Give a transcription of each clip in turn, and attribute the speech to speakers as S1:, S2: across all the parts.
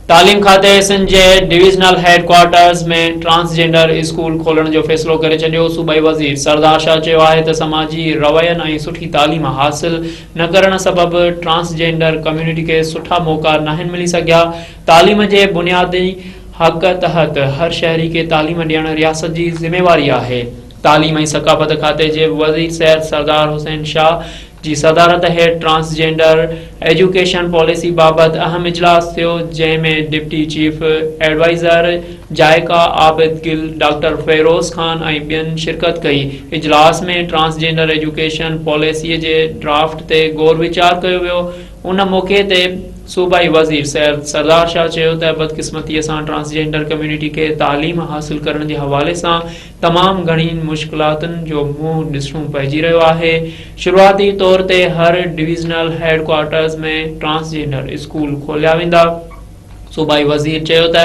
S1: تعليم کاتي سنڌ جي divisional headquarters ۾ transgender school کولڻ جو فيصلو ڪري ڇڏيو. صوبائي وزير سردار شاهه چيو آهي ته سماجي روين ۽ سٺي تعليم حاصل نه ڪرڻ سبب ٽرانسجينڊر ڪميونٽي کي سٺا موقعا ناهن ملي سگهيا، تعليم جي بنيادي حق تحت هر شهري کي تعليم ڏيڻ رياست جي ذميواري آهي. تعليم ۽ ثقافت کاتي جي وزير سيد سردار حسين شاهه جي صدارت هيٺ ٽرانسجينڊر ايجوڪيشن پاليسي بابت اهم اجلاس ٿيو، جنهن ۾ deputy chief adviser JICA Abid Gill, doctor Feroz Khan ۽ ٻين شرڪت ڪئي. اجلاس ۾ ٽرانسجينڊر ايجوڪيشن پاليسي جي ڊرافٽ تي غور ويچار ڪيو ويو. ان موقعي تي صوبائي وزير سيد سردار شاهه چيو ته بدقسمتي سان ٽرانسجينڊر ڪميونٽي کي تعليم حاصل ڪرڻ جي حوالي سان تمام گهڻين مشڪلاتن جو منهن ڏسڻو پئجي رهيو آهي، شروعاتي طور تي هر divisional headquarters ۾ transgender school کوليا ويندا. صوبائي وزير چيو ته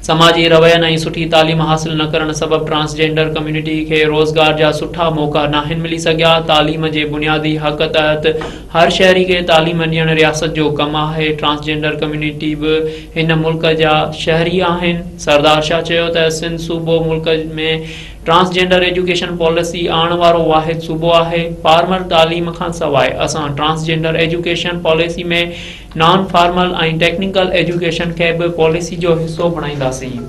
S1: سماجي روين ۽ سٺي تعليم حاصل نه ڪرڻ سبب ٽرانسجينڊر ڪميونٽي کي روزگار جا سٺا موقعا ناهن ملي سگهيا، تعليم جي بنيادي حق تحت هر شهري کي تعليم ڏيڻ رياست جو ڪم آهي، ٽرانسجينڊر ڪميونٽي به هن ملڪ جا شهري آهن. سردار شاهه چيو ته سنڌ صوبو ملڪ ۾ ٽرانسجينڊر ايجوڪيشن پاليسي آڻڻ وارو واحد صوبو آهي، فارمل تعليم کانسواء اسان transgender education policy ۾ non formal ۽ technical education کي به پاليسي جو حصو بڻائينداسين.